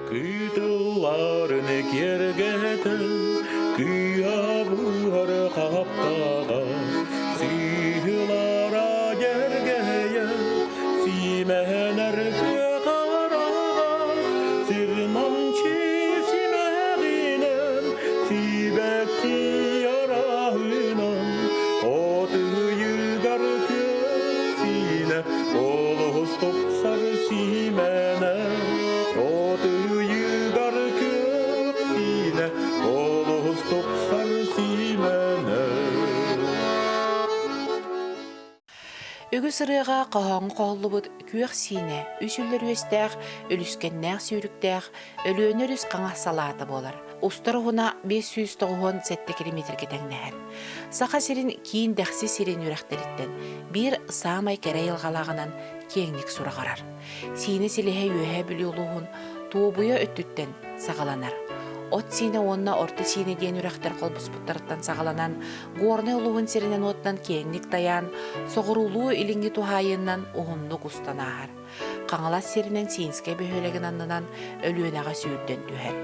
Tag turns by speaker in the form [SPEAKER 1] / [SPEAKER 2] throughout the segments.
[SPEAKER 1] Кыытылларын киэргэтэ, кыыһа буһар хаптаҕас, сыыһылара дьэргэйэ, сиимэһэнэр кыаҕараҕас, сир намчы симэҕинэн, сибэкки араһынан, от ыйыгар күөх сиинэ, олус тупсар симэнэ. От ыйыгар күөх сиинэ, олус тупсар симэнэ.
[SPEAKER 2] Үгүс ырыаҕа хоһооҥҥо хоһуллубут күөх сиинэ үс үллэр үөстээх, үлүскэннээх сүүрүктээх Өлүөнэ өрүс хаҥас салаата буолар. Устар уһуна 597 километргэ тэҥнэһэр. Саха сирин киин дэхси сирин үрэхтэриттэн биир саамай кэрэ айылҕалааҕынан киэҥник сураҕырар. Сиинэ силиһэ Үөһээ Бүлүү улууһун Туобуйа өттүттэн саҕаланар. От Сиинэ уонна Орто Сиинэ диэн үрэхтэр холбоспуттарыттан саҕаланан, Горнай улууһун сиринэн-уотунан киэҥник тайаан, соҕуруулуу-илиҥҥи туһаайыынан уһуннук устан ааһар. Хаҥалас сиринэн Сиинскэй бөһүөлэгин аннынан Өлүөнэҕэ сүүрдэн түһэр.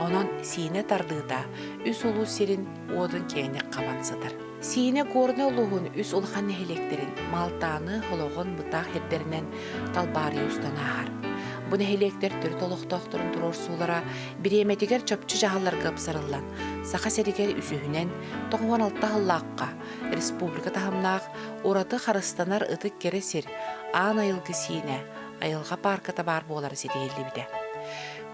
[SPEAKER 2] Онон Сиинэ тардыыта үс улуус сирин уотун киэҥник хабан сытар. Сиинэ Горнай улууһун үс улахан нэһилиэктэрин Малтааны, Хологон, Бытаах сирдэринэн Талбаарыйа устан ааһар. Бу нэһилиэктэр төрүт олохтоохторун туруорсуулара бириэмэтигэр чопчу дьаһалларга ыпсарыллан, Саха сиригэр үсүһүнэн 96 сыллаахха республика таһымнаах ураты харыстанар ытык кэрэ сир Аан айылгы Сиинэ айылҕа паарката баар буолара ситиһиллибитэ.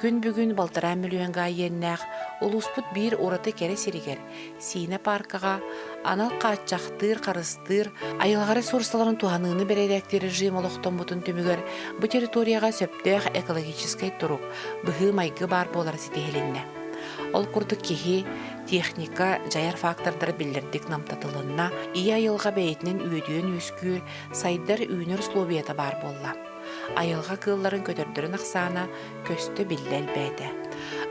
[SPEAKER 2] Күн бүгүн балтараа мөлүйүөн гаа иэннээх улууспут биир ураты кэрэ сиригэр Сиинэ пааркаҕа анал хааччахтыыр, харыстыыр, айылҕа ресурсаларын туһаныыны бэрээдэктиир режим олохтоммутун түмүгэр бу территорияҕа сөптөөх экологическай турук, быһыы-майгы баар буолара ситиһилиннэ. Ол курдук киһи техника дьайар фактордара биллэрдик намтатылынна, ийэ айылҕа бэйэтинэн үөдүйэн үөскүүр, сайдар үүнэр условията баар буолла. Айылҕа кыылларын көтөрдөрүн ахсаана көстө биллэ элбээтэ.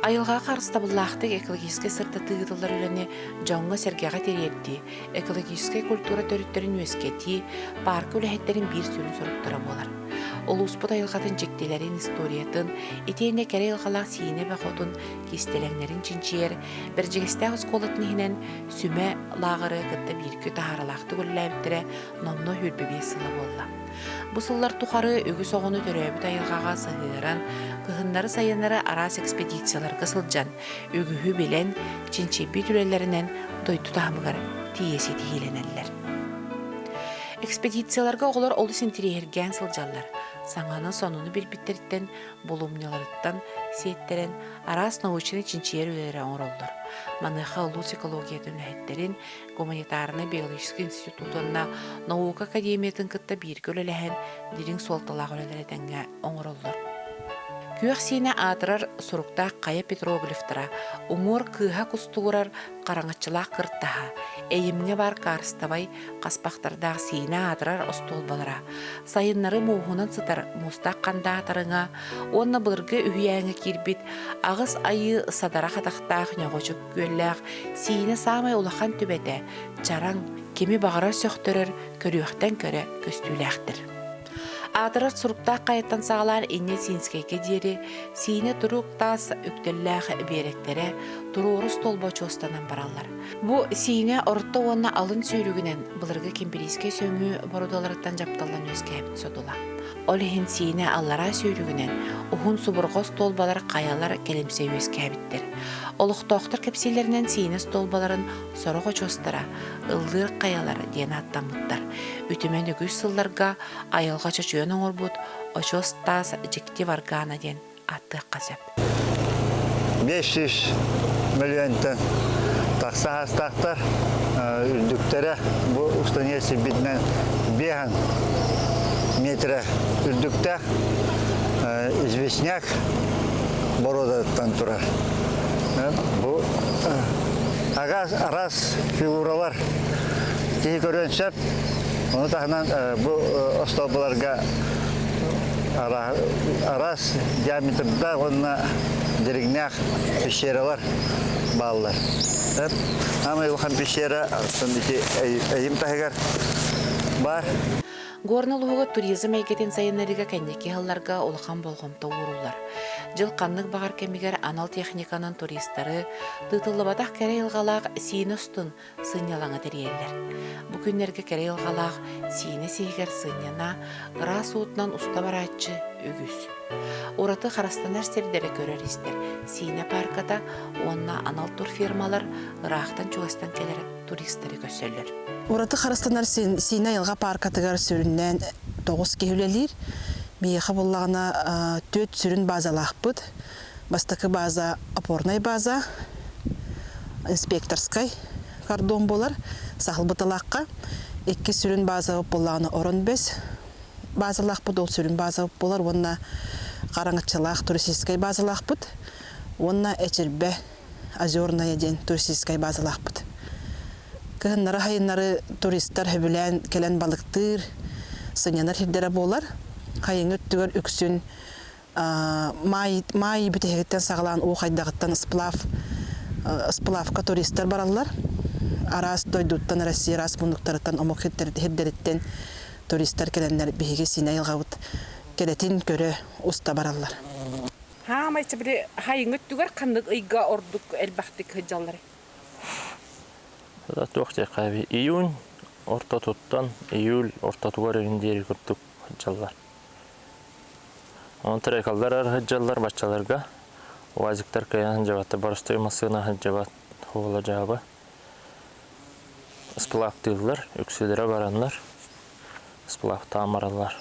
[SPEAKER 2] Айылҕаҕа харыстабыллаахтык экологическай сырдатыы ыытыллар үлэни дьоҥҥо-сэргэҕэ тириэрдии, экологическай культура төрүттэрин үөскэтии паарка үлэһиттэрин биир сүрүн соруктара буолар. Улууспут айылҕатын дьиктилэрин, историятын, итиэннэ кэрэ айылҕалаах Сиинэ эбэ хотун кистэлэҥнэрин чинчийэр Бэрдьигэстээх оскуолатын иһинэн Сүмэ лааҕыры кытта бииргэ таһааралаахтык үлэлээбиттэрэ номнуо 25 сыла буолла. Бу сыллар тухары үгүс оҕону төрөөбүт айылҕаҕа сыһыаран, кыһыннары-сайыннары араас экспедицияларга сылдьан, үгүһү билэн, чинчийбит үлэлэринэн дойду таһымыгар тиийэ ситиһиилэнэллэр. Экспедицияларга оҕолор олус интириэһиргээн сылдьаллар, саҥаны, сонуну билбиттэриттэн, булумньуларыттан сиэттэрэн араас научнай чинчийэр үлэлэри оҥороллор. Маныаха улуус экологиятын үлэһиттэрин, гуманитарнай биологическай институт уонна наука академиятын кытта бииргэ үлэлэһэн дириҥ суолталаах үлэлэри тэҥҥэ оҥороллор. Күөх Сиинэ аатырар суруктаах хайа петроглифтара уҥуор кыыһа кустугурар хараҥаччылаах кыртаһа, эйимҥэ баар карстовай хаспахтардаах Сиинэ аатырар остуолбалара, сайыннары мууһунан сытар муустаах хандаатарыҥа уонна былыргы үһүйээҥҥэ киирбит аҕыс айыы садара хатахтаах ньоҕочук күөллээх Сиинэ саамай улахан түбэтэ чараҥ, кими баҕарар сөхтөрөр, көрүөхтэн көрө көстүүлээхтэр. Аатырар суруктаах хайаттан саҕалаан инньэ Сиинскэйгэ диэри Сиинэ турук таас үктэллээх биэрэктэрэ туруору столба очуостанан бараллар. Бу Сиинэ орто уонна алын сүүрүгүнэн былыргы Кимберийскэй сөҥүү боруодаларыттан дьапталлан үөскээбит содула. Ол иһин Сиинэ аллараа сүүрүгүнэн уһун субурҕа остуолбалар хайалар кэлимсэ үөскээбиттэр. Олохтоохтор кэпсииллэринэн Сиинэ остуолбаларын сорох очуостара ыллыыр хайалар диэн ааттаммыттар. Үтүмэн үгүс сылларга айылҕа чочуйан оҥорбут очуос таас дьикти варгана диэн ааттыахха сөп.
[SPEAKER 3] 500 мөлүйүөнтэн тахса аастаахтар үрдүктэрэ бу устание сирбитинэн биэһэн метрэ үрдүктээх известняк боруодатыттан турар. Бу агаас араас фигуралар киһи көрүөн сөп. Ону таһынан бу остуолбаларга араас диаметрдаах уонна дириҥнээх пещералар бааллар. Аамай улахан пещера ити эйим таһыгар баар.
[SPEAKER 2] Горнай улууһугар туризм эйгэтин сайыннарыыга кэнники сылларга улахан болҕомто ууруллар. Дьыл ханнык баҕар кэмигэр анал техниканан туристары тыытыллыбатах кэрэ айылҕалаах Сиинэ устун сынньалаҥы тэрийэллэр. Бу күннэргэ кэрэ айылҕалаах Сиинэ сиһигэр сынньана, ыраас уутунан уста барааччы үгүс. Ураты харастанар сирдэри көрөр-истэр Сиинэ паарката уонна анал турфирмалар ыраахтан-чугастан кэлэр туристары көрсөллөр.
[SPEAKER 4] Ураты харыстанар Сиинэ айылҕа пааркатыгар сүрүннээн тоҕус киһи үлэлиир. Биһиэхэ буоллаҕына түөрт сүрүн базалаахпыт. Бастакы база опорнай база, инспекторскай кордон буолар, Саһылбытылаахха. Иккис сүрүн базабыт буоллаҕына Орон Бэс базалаахпыт, ол сүрүн базабыт буолар уонна Хараҥаччылаах туристическай базалаахпыт уонна Эчирбэ Озерная диэн туристическай базалаахпыт. Кыһыннары-сайыннары туристар сөбүлээн кэлэн балыктыыр, сынньанар сирдэрэ буолар. Хайыҥы өттүгэр үксүн маай, маай бүтэһигиттэн саҕалаан уу хайдаҕыттан сплав, сплавка туристар бараллар. Араас дойдуттан, Россия араас муннуктарыттан, омук сирдэриттэн туристар кэлэннэр биһиги Сиинэ айылҕабыт кэрэтин көрө, уста бараллар.
[SPEAKER 2] Хаамай били хайыҥ өттүгэр ханнык ыйга ордук элбэхтик сылдьалларый?
[SPEAKER 5] Туох диэххэ июнь ортотуттан июль ортотугар өгүн диэри курдук сылдьаллар. Онон трекаллар сылдьаллар баччаларга. УАЗиктар кыайан сылдьыбаттар, боростуой массыына сылдьыбат хуола дьаабы. Сплавтыыллар, үксүлэрэ бараннар, сплавтаан бараллар.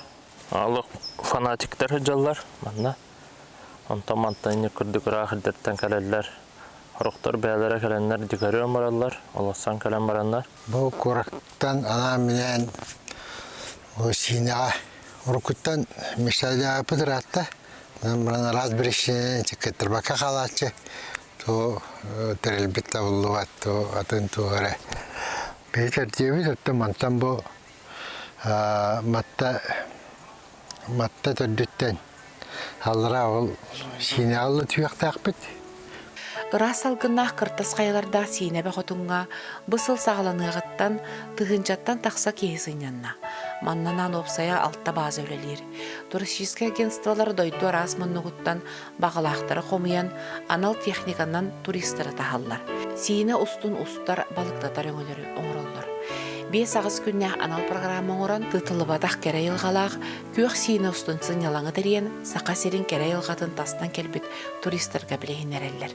[SPEAKER 5] Олох фанатиктар сылдьаллар манна. Онтон мантан инник курдук ыраах ирдэртэн кэлэллэр. Сорохтор бэйэлэрэ кэлэннэр дикарем бараллар, олоссон кэлэн бараннар.
[SPEAKER 6] Бу куораттан анаан-минээн Сиинэҕэ уруккуттан мечтайдаабыппыт ыраатта. Онон баран араас биричиинэнэн кыттарбакка хаалааччы. Туо тэрилбит табыллыбат, туо атын туох эрэ. Биһи тэртиэбит, оттон мантан бу Матта Матта төрдүттэн аллараа ол Сиинэҕэ ыла түһүөхтээхпит.
[SPEAKER 2] Ыраас салгыннаах кыртас хайалардаах Сиинэбэ хотуҥҥа бу сыл саҕаланыаҕыттан тыһыынчаттан тахса киһи сынньанна. Маннанан уопсайа алта бааза үлэлиир. Туристическай агентстволар дойду араас муннугуттан баҕалаахтары хомуйан, анал техниканан туристары таһаллар. Сиинэ устун устар, балыктатар өҥөлөрү оҥороллор. Биэс-аҕыс күннээх анал программа оҥорон, тыытыллыбатах кэрэ айылҕалаах күөх Сиинэ устун сынньалаҥы тэрийэн, Саха сирин кэрэ айылҕатын тастан кэлбит туристарга билиһиннэрэллэр.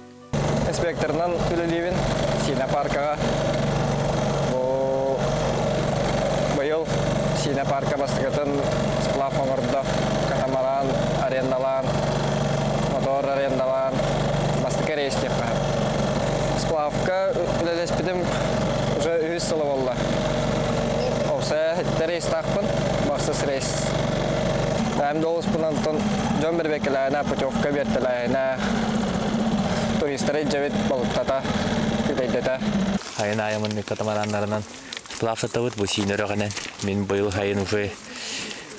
[SPEAKER 7] Инспекторынан үлэлиибин Сиинэ паркаҕа. Бу быйыл Сиинэ парка бастакытын сплав оҥордо. Катамаран арендалаан, мотор арендалаан бастакы рейс диэххэ. Сплавка үлэлэспитим уже үһүс сыла буолла. Опсая икки рейстаахпын, бахсыс рейс. Бэйэм да олуспунан дьон бэрбэкэлээнэ, путевка биэртэлээһинэ, туристары илдьэбит балыктата, күтэйдэтэ.
[SPEAKER 5] Хайын аайы маннык катамараннарынан сплав сатабыт бу сиин өрөҕүнэн. Мин быйыл хайын уже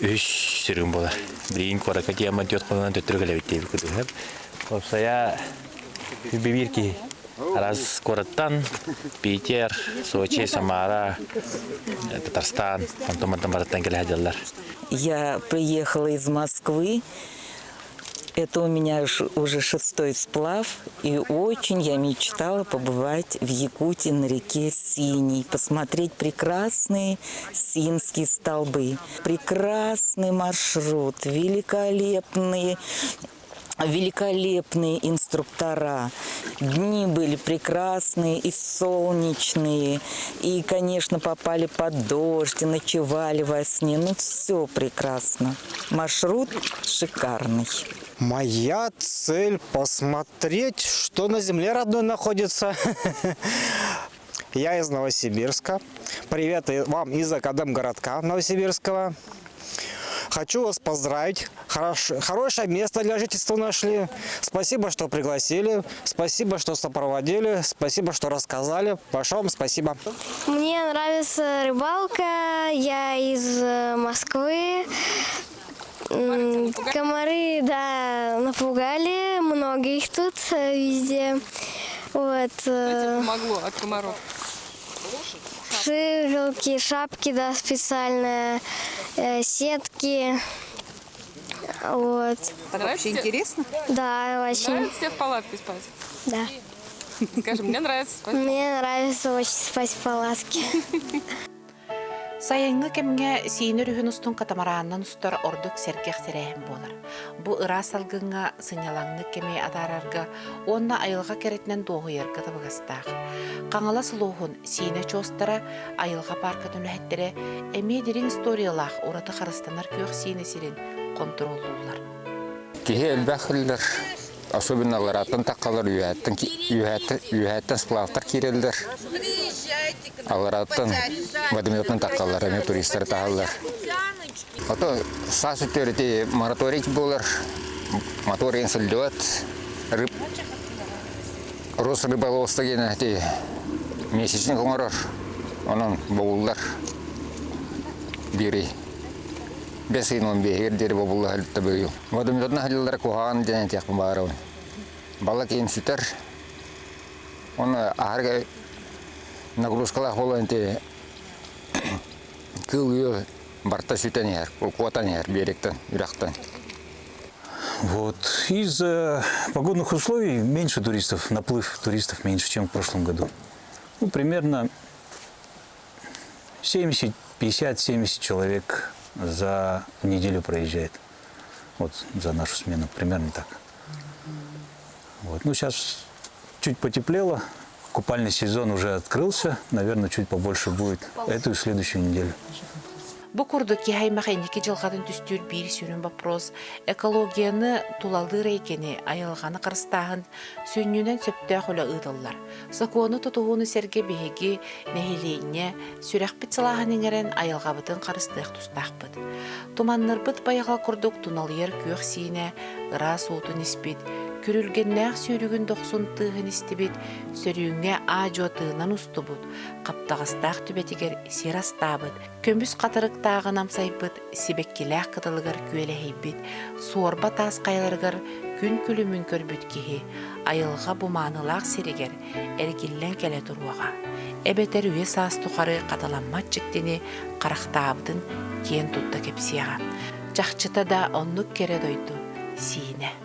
[SPEAKER 5] үһүс сирим буолар. Билигин куоракка тиэмэн түөрт хонунан төттөрү кэлэбит диэбит курдук. Уопсайа биир киһи. Араас куораттан Питер, Сочи, Самара, Татарстан, онтон мантан барыттан кэлэ сылдьаллар.
[SPEAKER 8] Я приехала из Москвы. Это у меня уже шестой сплав, и очень я мечтала побывать в Якутии на реке Синий, посмотреть прекрасные синские столбы, прекрасный маршрут, великолепные великолепные инструктора. Дни были прекрасные и солнечные. И, конечно, попали под дождь, и ночевали во сне. Ну, все прекрасно. Маршрут шикарный.
[SPEAKER 9] Моя цель посмотреть, что на земле родной находится. Я из Новосибирска. Привет вам из Академгородка Новосибирского. Хочу вас поздравить. Хорош, хорошее место для жительства нашли. Спасибо, что пригласили. Спасибо, что сопроводили. Спасибо, что рассказали. Большое вам спасибо.
[SPEAKER 10] Мне нравится рыбалка. Я из э, Москвы. Комары, да, напугали. Много их тут э, везде. Вот.
[SPEAKER 11] Что тебе помогло от комаров?
[SPEAKER 10] Ширилки, шапки, да, специальные. сетки. Вот.
[SPEAKER 11] Так вообще интересно?
[SPEAKER 10] Да, очень.
[SPEAKER 11] Нравится тебе в палатке спать?
[SPEAKER 10] Да.
[SPEAKER 11] Скажи, мне нравится спать.
[SPEAKER 10] Мне нравится очень спать в палатке.
[SPEAKER 2] Сайыҥҥы кэмҥэ Сиинэ өрүһүн устун катамараанынан устар ордук сэргэх тэрээһин буолар. Бу ыраас салгыҥҥа сынньалаҥнык кэми атаарарга уонна айылҕа кэрэтинэн дуоһуйарга табыгастаах. Хаҥалас улууһун Сиинэ чуостара айылҕа пааркатын үлэһиттэрэ эмиэ дириҥ историялаах ураты харыстанар күөх Сиинэ сирин хонтуруоллууллар.
[SPEAKER 12] Киһи элбэх иллэр, особенно алларааттан таххалар үөһээттэн үөһээттэн сплавтар киирэллэр. Алларааттан водометынан таххаллар, эмиэ туристары таһаллар. Ото саас өттүгэр ити мораторий буолар, мотор сылдьыбат, рыб Росрыболовство диэн ити месячник оҥорор, онон бобуллар биэрий. Бэс ыйын он биэһигэр диэри бобулла сылдьта быйыл. Водометынан сылдьаллара куһаҕан диэн этиэхпин баҕарабын. Балык иһин сүтэр. Оны аһарга нагрузкалаах буолан ити кыыл үөл барта сүтэн иһэр, куотан иһэр биэрэктэн, үрэхтэн.
[SPEAKER 13] Вот. Из-за погодных условий меньше туристов, наплыв туристов меньше, чем в прошлом году. Ну, примерно 70, 50-70 человек за неделю проезжает. Вот за нашу смену, примерно так. Вот. Ну, сейчас чуть потеплело, купальный сезон уже открылся, наверное, чуть побольше будет эту и следующую неделю.
[SPEAKER 2] Бу курдук киһи аймах инники дьылҕатын түстүүр биир сүрүн боппуруос экологияны тулалыыр эйгэни, айылҕаны харыстааһын сүнньүнэн сөптөөх үлэ ыытыллар. Сокуону тутуһууну сэргэ биһиги нэһилиэнньэ сүрэхпит сылааһын иҥэрэн айылҕабытын харыстыах тустаахпыт. Туманнырбыт байҕал курдук туналыйар күөх сиинэ ыраас уутун испит, күрүлгэннээх сүүрүгүн дохсун тыаһын истибит, сөрүүҥҥэ аа-дьуо тыынан устубут, хаптаҕастаах түбэтигэр сир астаабыт, көмүс хатырыктааҕын амсайбыт, сибэккилээх кытылыгар күөлэһийбит, суорба таас хайаларыгар күн күлүмүн көрбүт киһи айылҕа бу маанылаах сиригэр эргиллэн кэлэ туруоҕа, эбэтэр үйэ саас тухары хатыламмат дьиктини харахтаабытын киэн тутта кэпсиэҕэ. Чахчыта да оннук кэрэ дойду Сиинэ.